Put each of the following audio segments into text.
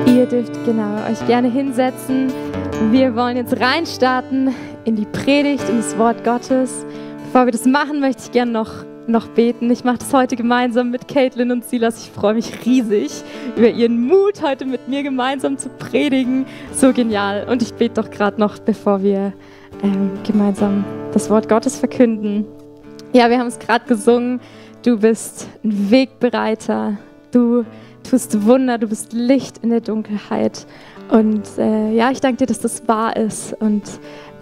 Ihr dürft euch gerne hinsetzen. Wir wollen jetzt reinstarten in die Predigt, in das Wort Gottes. Bevor wir das machen, möchte ich gerne noch beten. Ich mache das heute gemeinsam mit Caitlin und Silas. Ich freue mich riesig über ihren Mut, heute mit mir gemeinsam zu predigen. So genial. Und ich bete doch gerade noch, bevor wir gemeinsam das Wort Gottes verkünden. Ja, wir haben es gerade gesungen. Du bist ein Wegbereiter. Du tust Wunder. Du bist Licht in der Dunkelheit. Und ich danke dir, dass das wahr ist. Und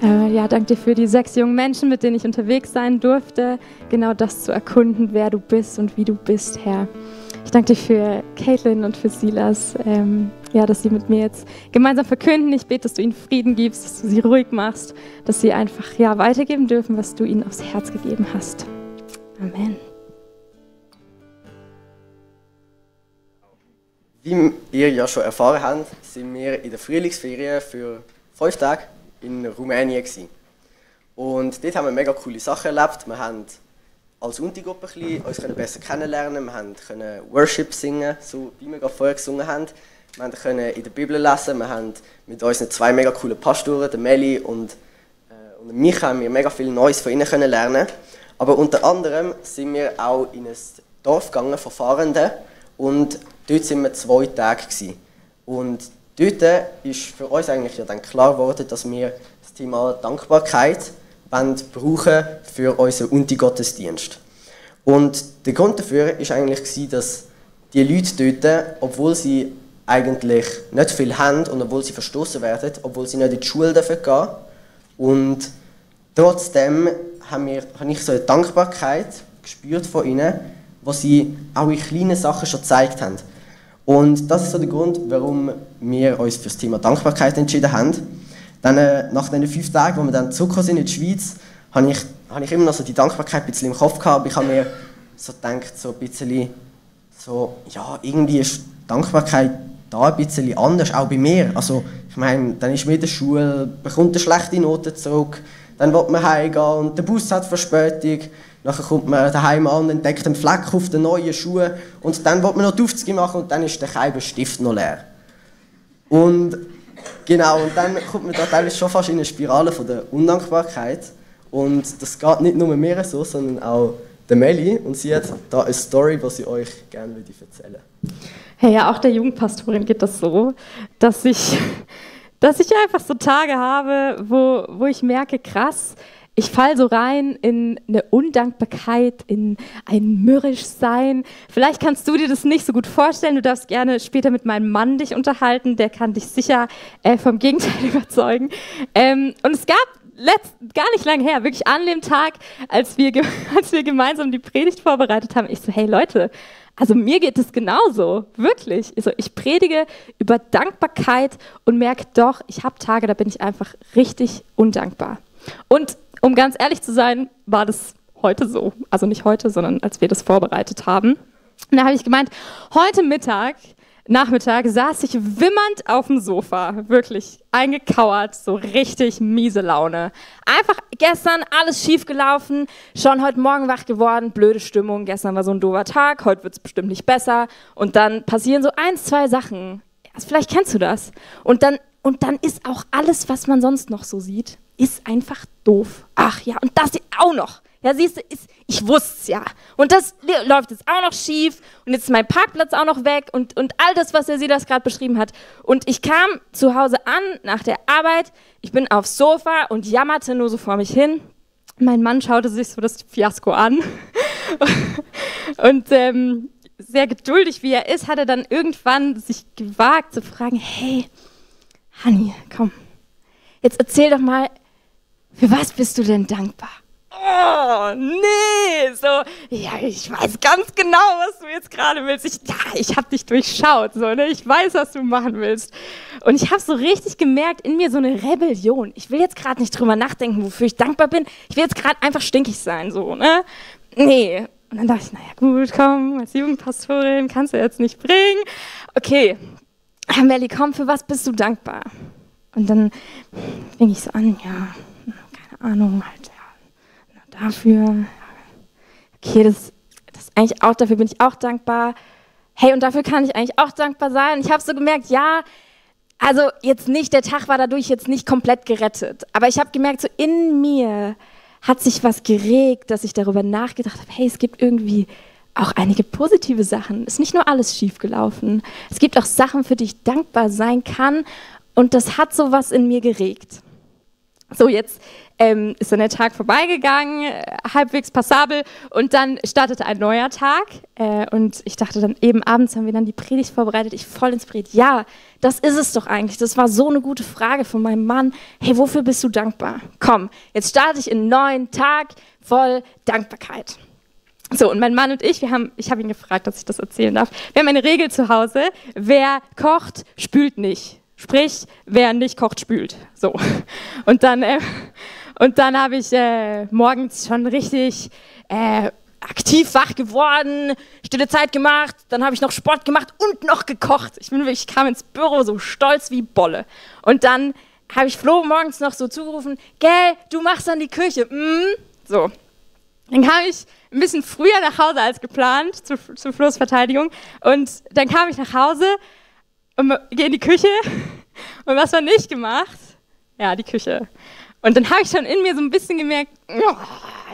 danke dir für die 6 jungen Menschen, mit denen ich unterwegs sein durfte, genau das zu erkunden, wer du bist und wie du bist, Herr. Ich danke dir für Caitlin und für Silas, dass sie mit mir jetzt gemeinsam verkünden. Ich bete, dass du ihnen Frieden gibst, dass du sie ruhig machst, dass sie einfach weitergeben dürfen, was du ihnen aufs Herz gegeben hast. Amen. Wie ihr ja schon erfahren habt, sind wir in der Frühlingsferien für 5 Tage in Rumänien gewesen. Und dort haben wir mega coole Sachen erlebt. Wir haben als Untergruppe uns besser kennenlernen, wir können Worship singen, so wie wir gerade vorher gesungen haben. Wir können in der Bibel lesen, wir haben mit unseren 2 mega coolen Pastoren, der Meli und mich, haben wir mega viel Neues von ihnen können lernen. Aber unter anderem sind wir auch in ein Dorf gegangen von Fahrenden und dort waren wir 2 Tage gewesen. Und dort ist für uns eigentlich dann klar geworden, dass wir das Thema Dankbarkeit brauchen für unseren Unti-Gottesdienst. Und der Grund dafür war eigentlich, dass die Leute dort, obwohl sie eigentlich nicht viel haben und obwohl sie verstoßen werden, obwohl sie nicht in die Schule gehen dürfen, und trotzdem habe ich so eine Dankbarkeit gespürt von ihnen, wo sie auch in kleinen Sachen schon gezeigt haben. Und das ist so der Grund, warum wir uns für das Thema Dankbarkeit entschieden haben. Dann, nach diesen 5 Tagen, wo wir dann zurückgekommen sind in die Schweiz, habe ich immer noch so die Dankbarkeit ein bisschen im Kopf gehabt. Aber ich habe mir so gedacht, so ein bisschen, irgendwie ist Dankbarkeit da ein bisschen anders, auch bei mir. Also, ich meine, dann ist man in der Schule, bekommt eine schlechte Note zurück, dann will man heimgehen und der Bus hat Verspätung. Nachher kommt man daheim an, entdeckt einen Fleck auf den neuen Schuhen und dann will man noch die Aufzüge machen und dann ist der Stift noch leer. Und genau, und dann kommt man da teilweise schon fast in eine Spirale von der Undankbarkeit. Und das geht nicht nur mir so, sondern auch der Meli. Und sie hat da eine Story, die sie euch gerne erzählen würde. Hey, ja, auch der Jugendpastorin geht das so, dass ich einfach so Tage habe, wo ich merke, krass, ich falle so rein in eine Undankbarkeit, in ein Mürrischsein. Vielleicht kannst du dir das nicht so gut vorstellen. Du darfst gerne später mit meinem Mann dich unterhalten. Der kann dich sicher vom Gegenteil überzeugen. Und es gab gar nicht lange her, wirklich an dem Tag, als wir gemeinsam die Predigt vorbereitet haben, ich so, hey Leute, also mir geht es genauso, wirklich. Also ich predige über Dankbarkeit und merke doch, ich habe Tage, da bin ich einfach richtig undankbar. Und um ganz ehrlich zu sein, war das heute so. Also nicht heute, sondern als wir das vorbereitet haben. Und da habe ich gemeint, heute Nachmittag saß ich wimmernd auf dem Sofa, wirklich eingekauert, so richtig miese Laune. Einfach gestern alles schief gelaufen, schon heute Morgen wach geworden, blöde Stimmung, gestern war so ein doofer Tag, heute wird es bestimmt nicht besser. Und dann passieren so 1, 2 Sachen. Also vielleicht kennst du das. Und dann ist auch alles, was man sonst noch so sieht, ist einfach doof. Ach ja, und das auch noch. Ja, siehst du, ich wusste es ja. Und das läuft jetzt auch noch schief und jetzt ist mein Parkplatz auch noch weg und all das, was der Silas gerade beschrieben hat. Und ich kam zu Hause an nach der Arbeit, ich bin aufs Sofa und jammerte nur so vor mich hin. Mein Mann schaute sich so das Fiasko an und sehr geduldig wie er ist, hat er dann irgendwann sich gewagt zu fragen, hey, Hanni, komm, jetzt erzähl doch mal, für was bist du denn dankbar? Oh, nee, so, ja, ich weiß ganz genau, was du jetzt gerade willst. Ich habe dich durchschaut, so, ne? Ich weiß, was du machen willst. Und ich habe so richtig gemerkt, in mir so eine Rebellion. Ich will jetzt gerade nicht drüber nachdenken, wofür ich dankbar bin. Ich will jetzt gerade einfach stinkig sein, so, ne? Nee. Und dann dachte ich, naja, gut, komm, als Jugendpastorin kannst du jetzt nicht bringen. Okay, Melli, komm, für was bist du dankbar? Und dann fing ich so an, ja, keine Ahnung, halt, ja, dafür. Okay, das eigentlich auch, dafür bin ich auch dankbar. hey, und dafür kann ich eigentlich auch dankbar sein. Und ich habe so gemerkt, ja, also jetzt nicht, der Tag war dadurch jetzt nicht komplett gerettet, aber ich habe gemerkt, so in mir hat sich was geregt, dass ich darüber nachgedacht habe, hey, es gibt irgendwie auch einige positive Sachen. Es ist nicht nur alles schief gelaufen. Es gibt auch Sachen, für die ich dankbar sein kann. Und das hat sowas in mir geregt. So, jetzt ist dann der Tag vorbeigegangen, halbwegs passabel. Und dann startete ein neuer Tag. Und ich dachte dann, eben abends haben wir dann die Predigt vorbereitet. Ich voll inspiriert. Ja, das ist es doch eigentlich. Das war so eine gute Frage von meinem Mann. Hey, wofür bist du dankbar? Komm, jetzt starte ich in einen neuen Tag voll Dankbarkeit. So, und mein Mann und ich habe ihn gefragt, dass ich das erzählen darf. Wir haben eine Regel zu Hause, wer kocht, spült nicht. Sprich, wer nicht kocht, spült. So. Und dann habe ich morgens schon richtig aktiv wach geworden, stille Zeit gemacht, dann habe ich noch Sport gemacht und noch gekocht. Ich kam ins Büro so stolz wie Bolle. Und dann habe ich Flo morgens noch so zugerufen, gell, du machst dann die Küche. So. Dann kam ich ein bisschen früher nach Hause als geplant, zu Flo's Verteidigung. Und dann kam ich nach Hause und gehe in die Küche. Und was war nicht gemacht? Ja, die Küche. Und dann habe ich schon in mir so ein bisschen gemerkt, oh,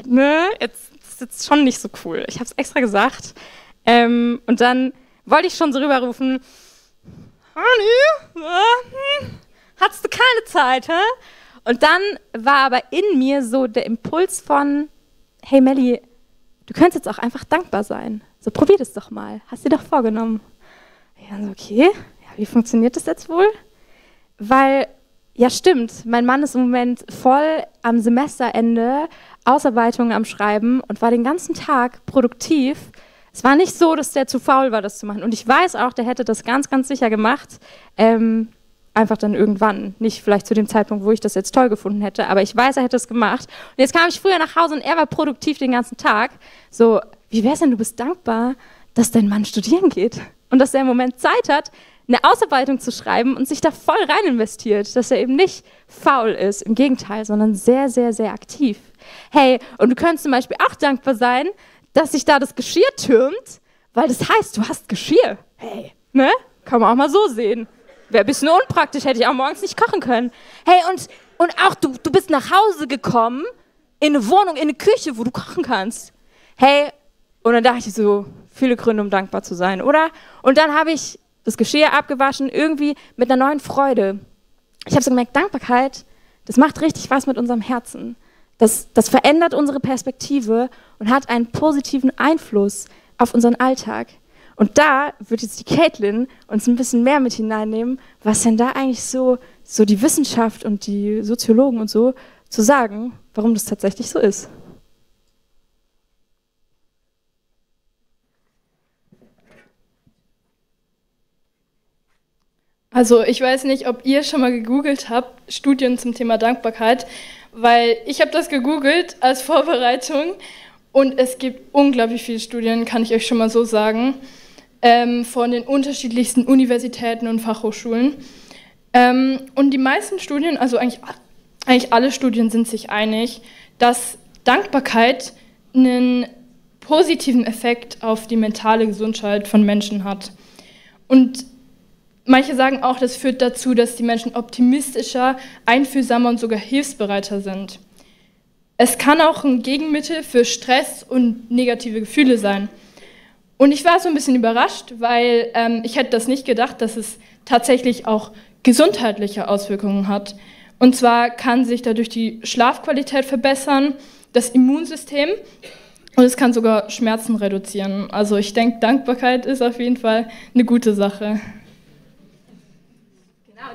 ne, jetzt ist es schon nicht so cool. Ich habe es extra gesagt. Und dann wollte ich schon so rüberrufen, Honey, hattest du keine Zeit, hä? Und dann war aber in mir so der Impuls von, hey Melli, du könntest jetzt auch einfach dankbar sein. So, probier das doch mal. Hast dir doch vorgenommen. Ja, so, okay, ja, wie funktioniert das jetzt wohl? Weil, ja stimmt, mein Mann ist im Moment voll am Semesterende, Ausarbeitungen am Schreiben und war den ganzen Tag produktiv. Es war nicht so, dass der zu faul war, das zu machen. Und ich weiß auch, der hätte das ganz, ganz sicher gemacht. Einfach dann irgendwann. Nicht vielleicht zu dem Zeitpunkt, wo ich das jetzt toll gefunden hätte, aber ich weiß, er hätte es gemacht. Und jetzt kam ich früher nach Hause und er war produktiv den ganzen Tag. So, wie wär's denn, du bist dankbar, dass dein Mann studieren geht und dass er im Moment Zeit hat, eine Ausarbeitung zu schreiben und sich da voll rein investiert, dass er eben nicht faul ist, im Gegenteil, sondern sehr, sehr, sehr aktiv. Hey, und du könntest zum Beispiel auch dankbar sein, dass sich da das Geschirr türmt, weil das heißt, du hast Geschirr. Hey, ne? Kann man auch mal so sehen. Wäre ein bisschen unpraktisch, hätte ich auch morgens nicht kochen können. Hey, und auch du bist nach Hause gekommen, in eine Wohnung, in eine Küche, wo du kochen kannst. Hey, und dann dachte ich so, viele Gründe, um dankbar zu sein, oder? Und dann habe ich das Geschirr abgewaschen, irgendwie mit einer neuen Freude. Ich habe so gemerkt, Dankbarkeit, das macht richtig was mit unserem Herzen. Das verändert unsere Perspektive und hat einen positiven Einfluss auf unseren Alltag. Und da wird jetzt die Caitlin uns ein bisschen mehr mit hineinnehmen, was denn da eigentlich so die Wissenschaft und die Soziologen und so zu sagen, warum das tatsächlich so ist. Also ich weiß nicht, ob ihr schon mal gegoogelt habt, Studien zum Thema Dankbarkeit, weil ich habe das gegoogelt als Vorbereitung und es gibt unglaublich viele Studien, kann ich euch schon mal so sagen, von den unterschiedlichsten Universitäten und Fachhochschulen. Und die meisten Studien, also eigentlich alle Studien sind sich einig, dass Dankbarkeit einen positiven Effekt auf die mentale Gesundheit von Menschen hat. Und manche sagen auch, das führt dazu, dass die Menschen optimistischer, einfühlsamer und sogar hilfsbereiter sind. Es kann auch ein Gegenmittel für Stress und negative Gefühle sein. Und ich war so ein bisschen überrascht, weil ich hätte das nicht gedacht, dass es tatsächlich auch gesundheitliche Auswirkungen hat. Und zwar kann sich dadurch die Schlafqualität verbessern, das Immunsystem und es kann sogar Schmerzen reduzieren. Also ich denke, Dankbarkeit ist auf jeden Fall eine gute Sache. Genau,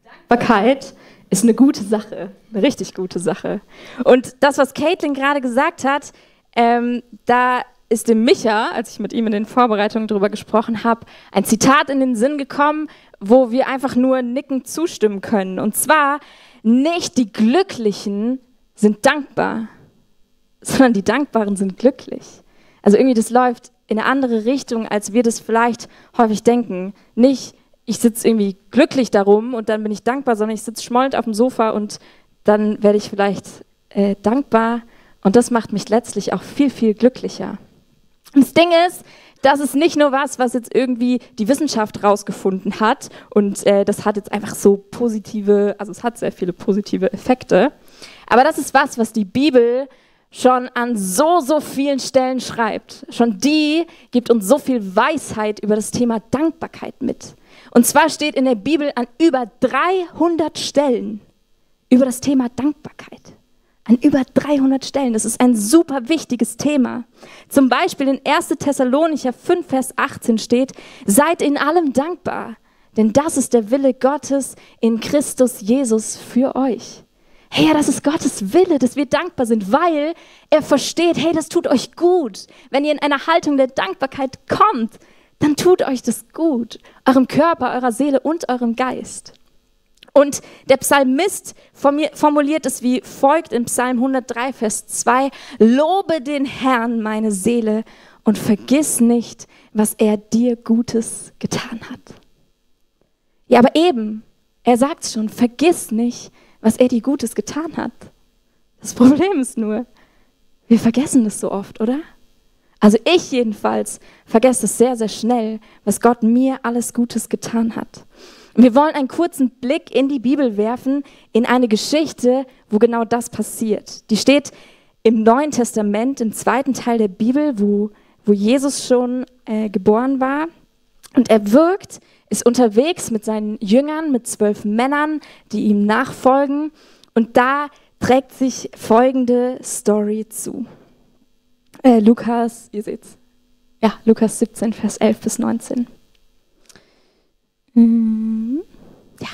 Dankbarkeit ist eine gute Sache, eine richtig gute Sache. Und das, was Caitlin gerade gesagt hat, da ist dem Micha, als ich mit ihm in den Vorbereitungen darüber gesprochen habe, ein Zitat in den Sinn gekommen, wo wir einfach nur nickend zustimmen können. Und zwar, nicht die Glücklichen sind dankbar, sondern die Dankbaren sind glücklich. Also irgendwie, das läuft in eine andere Richtung, als wir das vielleicht häufig denken. Nicht, ich sitze irgendwie glücklich darum und dann bin ich dankbar, sondern ich sitze schmollend auf dem Sofa und dann werde ich vielleicht dankbar. Und das macht mich letztlich auch viel, viel glücklicher. Und das Ding ist, das ist nicht nur was jetzt irgendwie die Wissenschaft rausgefunden hat und das hat jetzt einfach so positive, also es hat sehr viele positive Effekte, aber das ist was die Bibel schon an so vielen Stellen schreibt. Schon die gibt uns so viel Weisheit über das Thema Dankbarkeit mit. Und zwar steht in der Bibel an über 300 Stellen über das Thema Dankbarkeit. An über 300 Stellen. Das ist ein super wichtiges Thema. Zum Beispiel in 1. Thessalonicher 5, Vers 18 steht, seid in allem dankbar, denn das ist der Wille Gottes in Christus Jesus für euch. Hey, ja, das ist Gottes Wille, dass wir dankbar sind, weil er versteht, hey, das tut euch gut. Wenn ihr in einer Haltung der Dankbarkeit kommt, dann tut euch das gut. Eurem Körper, eurer Seele und eurem Geist. Und der Psalmist formuliert es wie folgt in Psalm 103, Vers 2, lobe den Herrn, meine Seele, und vergiss nicht, was er dir Gutes getan hat. Ja, aber eben, er sagt es schon, vergiss nicht, was er dir Gutes getan hat. Das Problem ist nur, wir vergessen das so oft, oder? Also ich jedenfalls vergesse es sehr, sehr schnell, was Gott mir alles Gutes getan hat. Und wir wollen einen kurzen Blick in die Bibel werfen, in eine Geschichte, wo genau das passiert. Die steht im Neuen Testament, im 2. Teil der Bibel, wo Jesus schon geboren war. Und er ist unterwegs mit seinen Jüngern, mit 12 Männern, die ihm nachfolgen. Und da trägt sich folgende Story zu. Lukas, ihr seht's. Ja, Lukas 17, Vers 11 bis 19. Ja.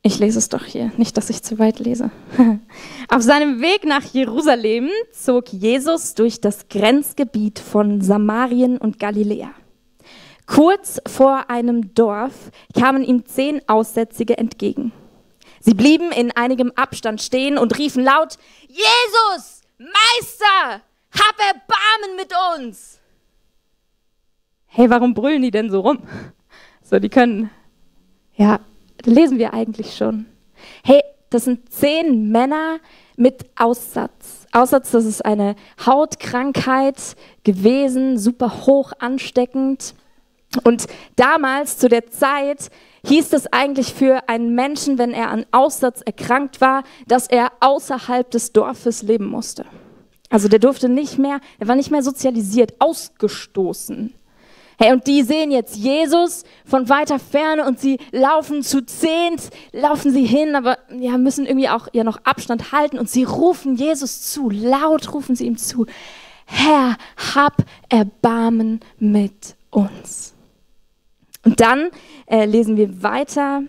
Ich lese es doch hier, nicht, dass ich zu weit lese. Auf seinem Weg nach Jerusalem zog Jesus durch das Grenzgebiet von Samarien und Galiläa. Kurz vor einem Dorf kamen ihm 10 Aussätzige entgegen. Sie blieben in einigem Abstand stehen und riefen laut, Jesus, Meister, hab Erbarmen mit uns! Hey, warum brüllen die denn so rum? So, die können, ja, lesen wir eigentlich schon. Hey, das sind 10 Männer mit Aussatz. Aussatz, das ist eine Hautkrankheit gewesen, super hoch ansteckend. Und damals, zu der Zeit, hieß es eigentlich für einen Menschen, wenn er an Aussatz erkrankt war, dass er außerhalb des Dorfes leben musste. Also der war nicht mehr sozialisiert, ausgestoßen. Hey, und die sehen jetzt Jesus von weiter Ferne und sie laufen zu 10, laufen sie hin, aber ja, müssen irgendwie auch ja noch Abstand halten und sie rufen Jesus zu, laut rufen sie ihm zu, Herr, hab Erbarmen mit uns. Und dann lesen wir weiter,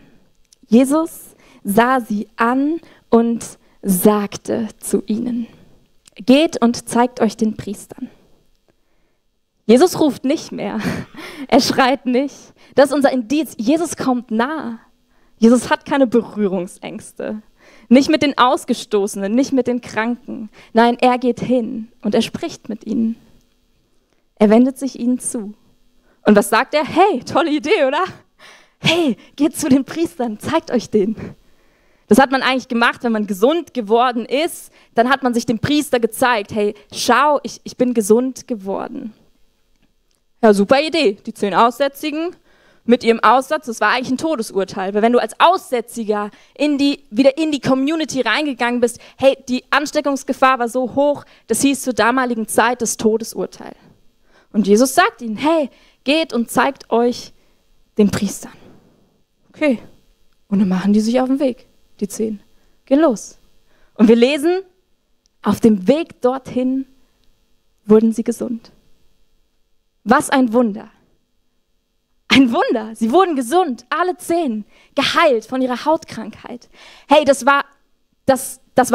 Jesus sah sie an und sagte zu ihnen, geht und zeigt euch den Priestern. Jesus ruft nicht mehr, er schreit nicht. Das ist unser Indiz, Jesus kommt nah. Jesus hat keine Berührungsängste. Nicht mit den Ausgestoßenen, nicht mit den Kranken. Nein, er geht hin und er spricht mit ihnen. Er wendet sich ihnen zu. Und was sagt er? Hey, tolle Idee, oder? Hey, geht zu den Priestern, zeigt euch den. Das hat man eigentlich gemacht, wenn man gesund geworden ist. Dann hat man sich dem Priester gezeigt. Hey, schau, ich bin gesund geworden. Ja, super Idee. Die 10 Aussätzigen mit ihrem Aussatz, das war eigentlich ein Todesurteil. Weil wenn du als Aussätziger wieder in die Community reingegangen bist, hey, die Ansteckungsgefahr war so hoch, das hieß zur damaligen Zeit das Todesurteil. Und Jesus sagt ihnen, hey, geht und zeigt euch den Priestern. Okay. Und dann machen die sich auf den Weg, die 10. Gehen los. Und wir lesen, auf dem Weg dorthin wurden sie gesund. Was ein Wunder. Ein Wunder. Sie wurden gesund, alle 10, geheilt von ihrer Hautkrankheit. Hey, das war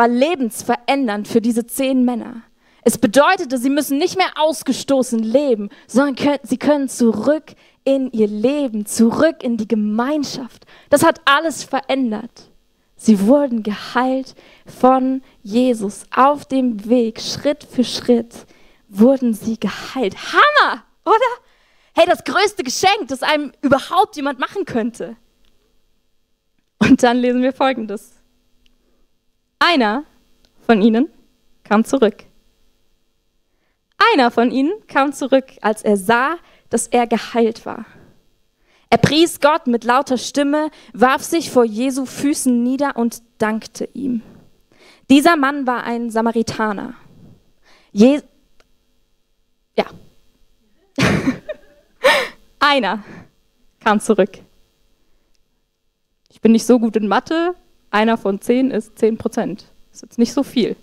lebensverändernd für diese 10 Männer. Es bedeutete, sie müssen nicht mehr ausgestoßen leben, sondern sie können zurück in ihr Leben, zurück in die Gemeinschaft. Das hat alles verändert. Sie wurden geheilt von Jesus. Auf dem Weg, Schritt für Schritt, wurden sie geheilt. Hammer, oder? Hey, das größte Geschenk, das einem überhaupt jemand machen könnte. Und dann lesen wir Folgendes. Einer von ihnen kam zurück. Einer von ihnen kam zurück, als er sah, dass er geheilt war. Er pries Gott mit lauter Stimme, warf sich vor Jesu Füßen nieder und dankte ihm. Dieser Mann war ein Samaritaner. Einer kam zurück. Ich bin nicht so gut in Mathe. Einer von 10 ist 10%. Das ist jetzt nicht so viel.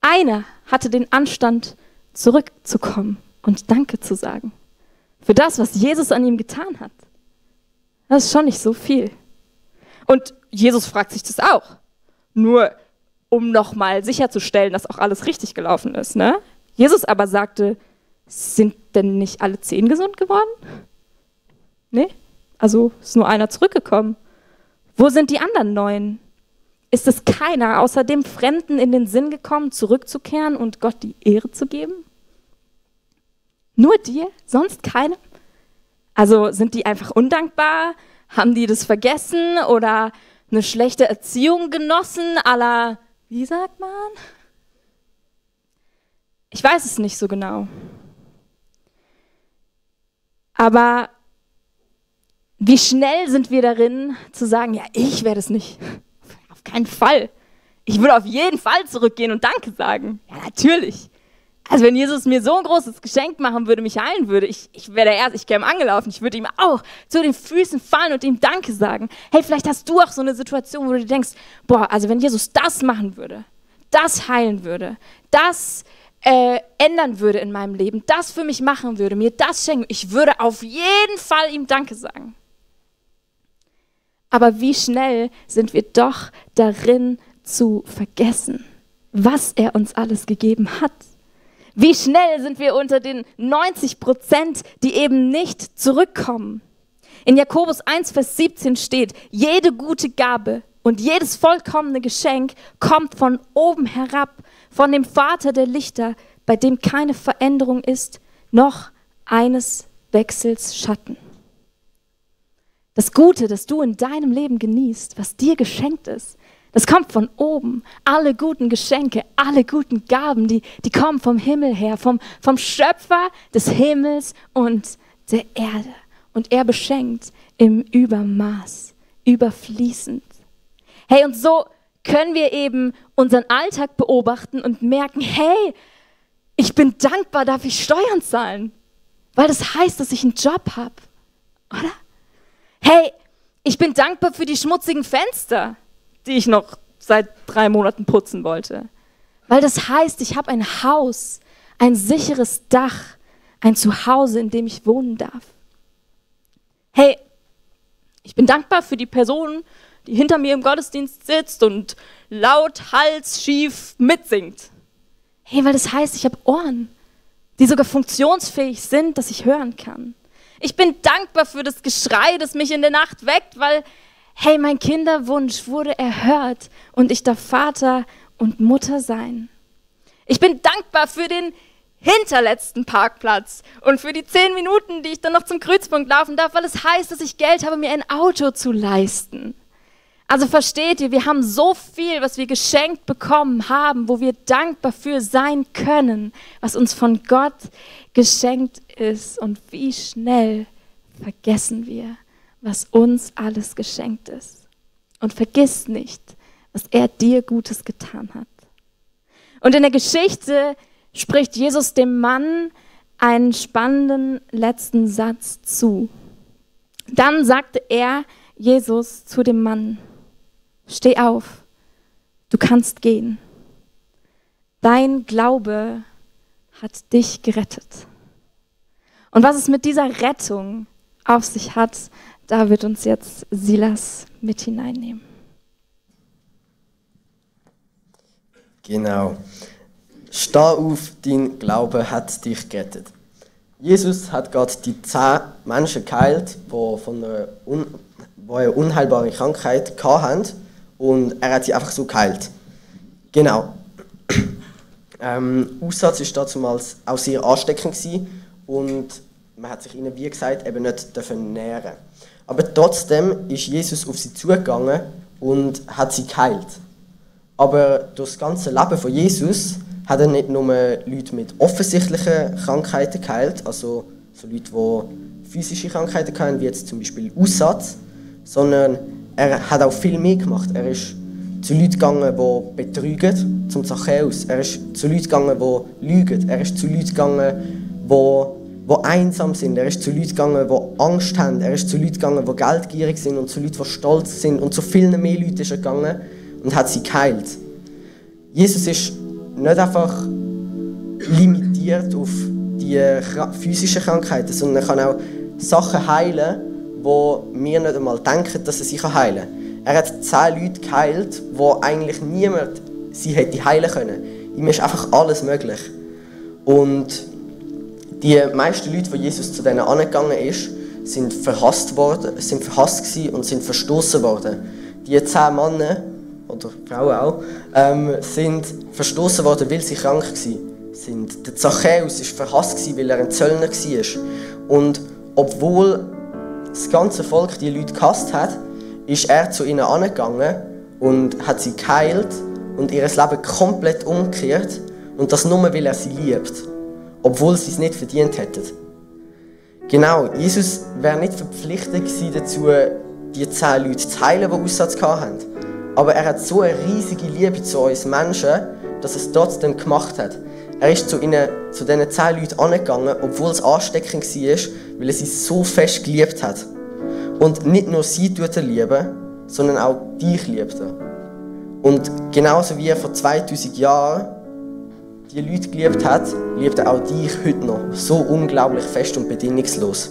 Einer hatte den Anstand, zurückzukommen und Danke zu sagen. Für das, was Jesus an ihm getan hat. Das ist schon nicht so viel. Und Jesus fragt sich das auch. Nur um nochmal sicherzustellen, dass auch alles richtig gelaufen ist. Ne? Jesus aber sagte, sind denn nicht alle 10 gesund geworden? Nee, also ist nur einer zurückgekommen. Wo sind die anderen 9? Ist es keiner außer dem Fremden in den Sinn gekommen, zurückzukehren und Gott die Ehre zu geben? Nur dir? Sonst keinem? Also sind die einfach undankbar? Haben die das vergessen oder eine schlechte Erziehung genossen? À la, wie sagt man? Ich weiß es nicht so genau. Aber wie schnell sind wir darin, zu sagen, ja, ich werde es nicht. Auf keinen Fall. Ich würde auf jeden Fall zurückgehen und Danke sagen. Ja, natürlich. Also wenn Jesus mir so ein großes Geschenk machen würde, mich heilen würde, ich wäre der Erste, ich käme angelaufen, ich würde ihm auch zu den Füßen fallen und ihm Danke sagen. Hey, vielleicht hast du auch so eine Situation, wo du dir denkst, boah, also wenn Jesus das machen würde, das heilen würde, das ändern würde in meinem Leben, das für mich machen würde, mir das schenken, ich würde auf jeden Fall ihm Danke sagen. Aber wie schnell sind wir doch darin zu vergessen, was er uns alles gegeben hat. Wie schnell sind wir unter den 90%, die eben nicht zurückkommen. In Jakobus 1, Vers 17 steht, jede gute Gabe und jedes vollkommene Geschenk kommt von oben herab, von dem Vater der Lichter, bei dem keine Veränderung ist, noch eines Wechsels Schatten. Das Gute, das du in deinem Leben genießt, was dir geschenkt ist, das kommt von oben. Alle guten Geschenke, alle guten Gaben, die kommen vom Himmel her, vom Schöpfer des Himmels und der Erde. Und er beschenkt im Übermaß, überfließend. Hey, und so können wir eben unseren Alltag beobachten und merken, hey, ich bin dankbar, darf ich Steuern zahlen, weil das heißt, dass ich einen Job habe, oder? Hey, ich bin dankbar für die schmutzigen Fenster, die ich noch seit 3 Monaten putzen wollte. Weil das heißt, ich habe ein Haus, ein sicheres Dach, ein Zuhause, in dem ich wohnen darf. Hey, ich bin dankbar für die Person, die hinter mir im Gottesdienst sitzt und laut, halsschief mitsingt. Hey, weil das heißt, ich habe Ohren, die sogar funktionsfähig sind, dass ich hören kann. Ich bin dankbar für das Geschrei, das mich in der Nacht weckt, weil, hey, mein Kinderwunsch wurde erhört und ich darf Vater und Mutter sein. Ich bin dankbar für den hinterletzten Parkplatz und für die 10 Minuten, die ich dann noch zum Kreuzpunkt laufen darf, weil es heißt, dass ich Geld habe, mir ein Auto zu leisten. Also versteht ihr, wir haben so viel, was wir geschenkt bekommen haben, wo wir dankbar für sein können, was uns von Gott geschenkt ist. Und wie schnell vergessen wir, was uns alles geschenkt ist. Und vergiss nicht, was er dir Gutes getan hat. Und in der Geschichte spricht Jesus dem Mann einen spannenden letzten Satz zu. Dann sagte er, Jesus, zu dem Mann, steh auf, du kannst gehen. Dein Glaube hat dich gerettet. Und was es mit dieser Rettung auf sich hat, da wird uns jetzt Silas mit hineinnehmen. Genau. Steh auf, dein Glaube hat dich gerettet. Jesus hat gerade die 10 Menschen geheilt, die eine unheilbare Krankheit hatten, und er hat sie einfach so geheilt. Genau. Aussatz war damals auch sehr ansteckend und man hat sich ihnen, wie gesagt, eben nicht nähren. Aber trotzdem ist Jesus auf sie zugegangen und hat sie geheilt. Aber durch das ganze Leben von Jesus hat er nicht nur Leute mit offensichtlichen Krankheiten geheilt, also so Leute, die physische Krankheiten hatten, wie jetzt zum Beispiel Aussatz, sondern er hat auch viel mehr gemacht. Er ist zu Leuten gegangen, die betrügen, zum Zachäus. Er ist zu Leuten gegangen, die lügen. Er ist zu Leuten gegangen, die einsam sind. Er ist zu Leuten gegangen, die Angst haben. Er ist zu Leuten gegangen, die geldgierig sind und zu Leuten, die stolz sind. Und zu vielen mehr Leuten ist er gegangen und hat sie geheilt. Jesus ist nicht einfach limitiert auf die physischen Krankheiten, sondern er kann auch Sachen heilen, wo wir nicht einmal denken, dass er sie heilen kann. Er hat 10 Leute geheilt, wo eigentlich niemand sie hätte heilen können. Ihm ist einfach alles möglich. Und die meisten Leute, die Jesus zu denen angegangen ist, sind verhasst gewesen und sind verstoßen worden. Die 10 Männer, oder Frauen auch, sind verstoßen worden, weil sie krank waren. Der Zachäus war verhasst, weil er ein Zöllner war. Und obwohl das ganze Volk die Leute gehasst hat, ist er zu ihnen angegangen und hat sie geheilt und ihr Leben komplett umgekehrt. Und das nur, weil er sie liebt, obwohl sie es nicht verdient hätten. Genau, Jesus wäre nicht verpflichtet gewesen dazu, die 10 Leute zu heilen, die Aussatz hatten. Aber er hat so eine riesige Liebe zu uns Menschen, dass er es trotzdem gemacht hat. Er ist zu diesen 10 Leuten angegangen, obwohl es ansteckend war, weil er sie so fest geliebt hat. Und nicht nur sie tut er lieben, sondern auch dich liebt er. Und genauso wie er vor 2000 Jahren die Leute geliebt hat, liebt er auch dich heute noch. So unglaublich fest und bedingungslos.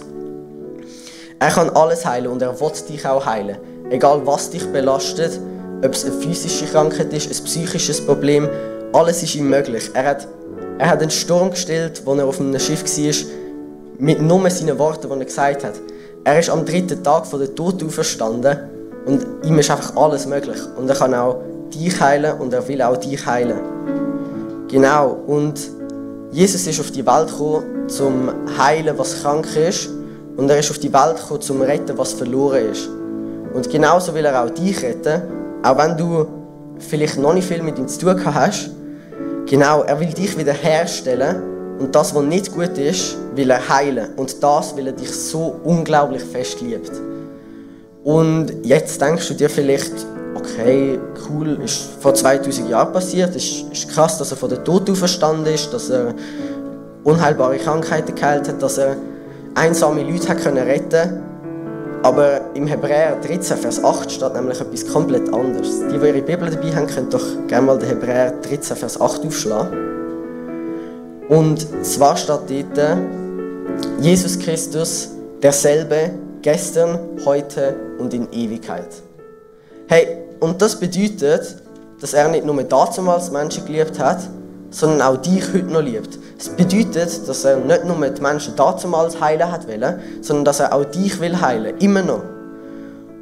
Er kann alles heilen und er will dich auch heilen. Egal was dich belastet, ob es eine physische Krankheit ist, ein psychisches Problem, alles ist ihm möglich. Er hat einen Sturm gestillt, als er auf einem Schiff war, mit nur seinen Worten, die er gesagt hat. Er ist am 3. Tag von der Toten auferstanden und ihm ist einfach alles möglich. Und er kann auch dich heilen und er will auch dich heilen. Genau, und Jesus ist auf die Welt gekommen, zum heilen, was krank ist. Und er ist auf die Welt gekommen, zum retten, was verloren ist. Und genauso will er auch dich retten, auch wenn du vielleicht noch nicht viel mit ihm zu tun hast. Genau, er will dich wieder herstellen. Und das, was nicht gut ist, will er heilen. Und das, weil er dich so unglaublich fest liebt. Und jetzt denkst du dir vielleicht, okay, cool, ist vor 2000 Jahren passiert. Ist krass, dass er von der Toten auferstanden ist, dass er unheilbare Krankheiten geheilt hat, dass er einsame Leute hat retten konnte. Aber im Hebräer 13, Vers 8 steht nämlich etwas komplett anderes. Die ihre Bibel dabei haben, können doch gerne mal den Hebräer 13, Vers 8 aufschlagen. Und zwar steht dort, Jesus Christus, derselbe, gestern, heute und in Ewigkeit. Hey, und das bedeutet, dass er nicht nur damals Menschen geliebt hat, sondern auch dich heute noch liebt. Es bedeutet, dass er nicht nur die Menschen damals heilen hat wollen, sondern dass er auch dich will heilen, immer noch.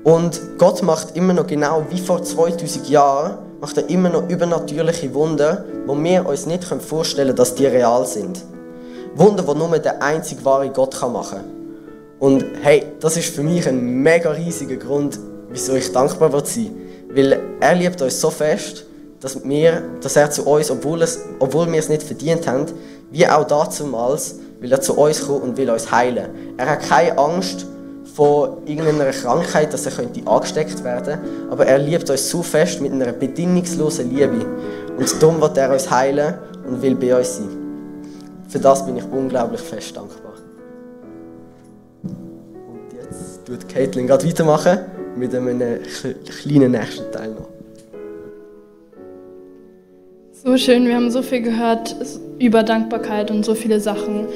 Und Gott macht immer noch genau wie vor 2000 Jahren, macht er immer noch übernatürliche Wunder, wo wir uns nicht vorstellen können, dass die real sind. Wunder, die nur der einzig wahre Gott machen kann. Und hey, das ist für mich ein mega riesiger Grund, wieso ich dankbar sein will. Weil er liebt uns so fest, dass er zu uns, obwohl wir es nicht verdient haben, wie auch damals, will er zu uns kommen und will uns heilen. Er hat keine Angst vor irgendeiner Krankheit, dass er angesteckt werden könnte, aber er liebt uns so fest mit einer bedingungslosen Liebe. Und darum will er uns heilen und will bei uns sein. Für das bin ich unglaublich fest dankbar. Und jetzt tut Caitlin gerade weitermachen mit einem kleinen nächsten Teil noch. So schön, wir haben so viel gehört über Dankbarkeit und so viele Sachen,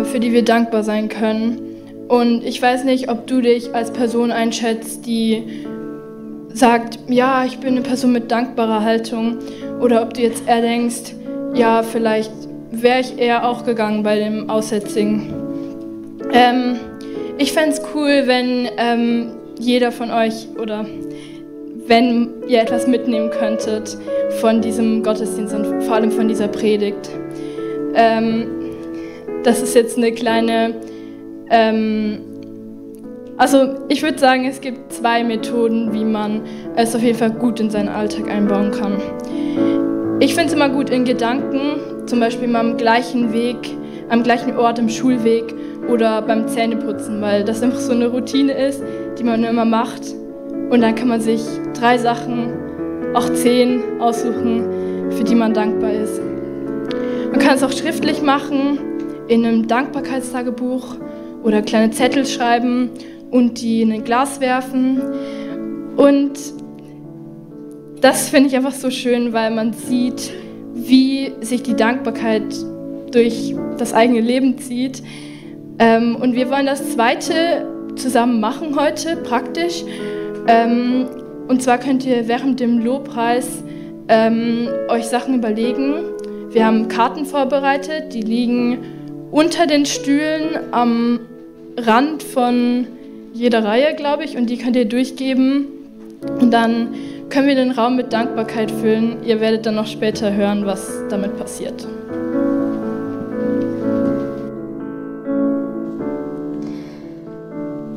für die wir dankbar sein können. Und ich weiß nicht, ob du dich als Person einschätzt, die sagt, ja, ich bin eine Person mit dankbarer Haltung, oder ob du jetzt eher denkst, ja, vielleicht wäre ich eher auch gegangen bei dem Aussätzigen. Ich fände es cool, wenn jeder von euch oder wenn ihr etwas mitnehmen könntet von diesem Gottesdienst und vor allem von dieser Predigt. Das ist jetzt eine kleine... Also ich würde sagen, es gibt 2 Methoden, wie man es auf jeden Fall gut in seinen Alltag einbauen kann. Ich finde es immer gut in Gedanken, zum Beispiel mal am gleichen Weg, am gleichen Ort im Schulweg oder beim Zähneputzen, weil das einfach so eine Routine ist, die man immer macht. Und dann kann man sich 3 Sachen, auch 10 aussuchen, für die man dankbar ist. Man kann es auch schriftlich machen, in einem Dankbarkeitstagebuch oder kleine Zettel schreiben und die in ein Glas werfen. Und das finde ich einfach so schön, weil man sieht, wie sich die Dankbarkeit durch das eigene Leben zieht. Und wir wollen das zweite zusammen machen heute, praktisch. Und zwar könnt ihr während dem Lobpreis euch Sachen überlegen. Wir haben Karten vorbereitet, die liegen unter den Stühlen am Rand von jeder Reihe, glaube ich, und die könnt ihr durchgeben. Und dann können wir den Raum mit Dankbarkeit füllen. Ihr werdet dann noch später hören, was damit passiert.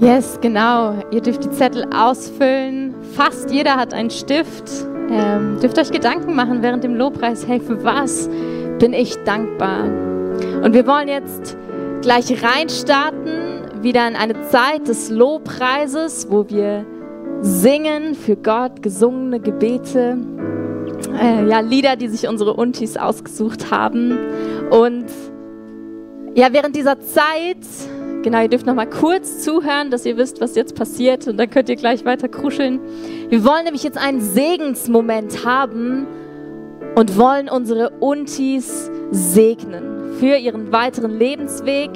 Yes, genau. Ihr dürft die Zettel ausfüllen. Fast jeder hat einen Stift. Dürft euch Gedanken machen während dem Lobpreis. Hey, für was bin ich dankbar? Und wir wollen jetzt gleich reinstarten, wieder in eine Zeit des Lobpreises, wo wir singen für Gott, gesungene Gebete, Lieder, die sich unsere Untis ausgesucht haben. Und ja, während dieser Zeit, genau, ihr dürft noch mal kurz zuhören, dass ihr wisst, was jetzt passiert, und dann könnt ihr gleich weiter kuscheln. Wir wollen nämlich jetzt einen Segensmoment haben und wollen unsere Untis segnen für ihren weiteren Lebensweg.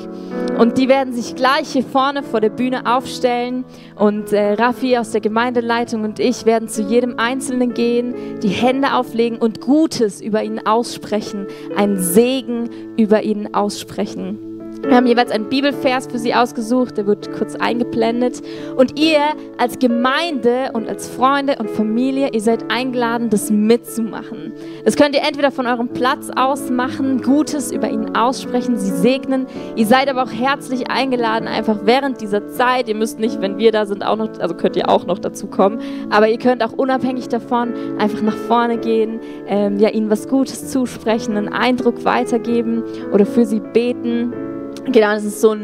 Und die werden sich gleich hier vorne vor der Bühne aufstellen. Und Raffi aus der Gemeindeleitung und ich werden zu jedem Einzelnen gehen, die Hände auflegen und Gutes über ihn aussprechen, einen Segen über ihn aussprechen. Wir haben jeweils einen Bibelvers für sie ausgesucht, der wird kurz eingeblendet. Und ihr als Gemeinde und als Freunde und Familie, ihr seid eingeladen, das mitzumachen. Das könnt ihr entweder von eurem Platz aus machen, Gutes über ihn aussprechen, sie segnen. Ihr seid aber auch herzlich eingeladen, einfach während dieser Zeit, ihr müsst nicht, wenn wir da sind, auch noch, also könnt ihr auch noch dazu kommen, aber ihr könnt auch unabhängig davon einfach nach vorne gehen, ihnen was Gutes zusprechen, einen Eindruck weitergeben oder für sie beten. Genau, das ist so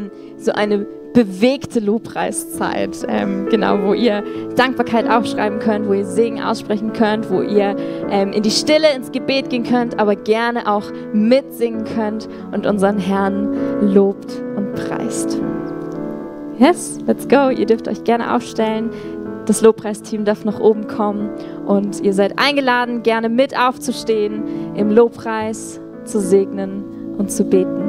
eine bewegte Lobpreiszeit, wo ihr Dankbarkeit aufschreiben könnt, wo ihr Segen aussprechen könnt, wo ihr in die Stille, ins Gebet gehen könnt, aber gerne auch mitsingen könnt und unseren Herrn lobt und preist. Yes, let's go. Ihr dürft euch gerne aufstellen. Das Lobpreisteam darf nach oben kommen und ihr seid eingeladen, gerne mit aufzustehen, im Lobpreis zu segnen und zu beten.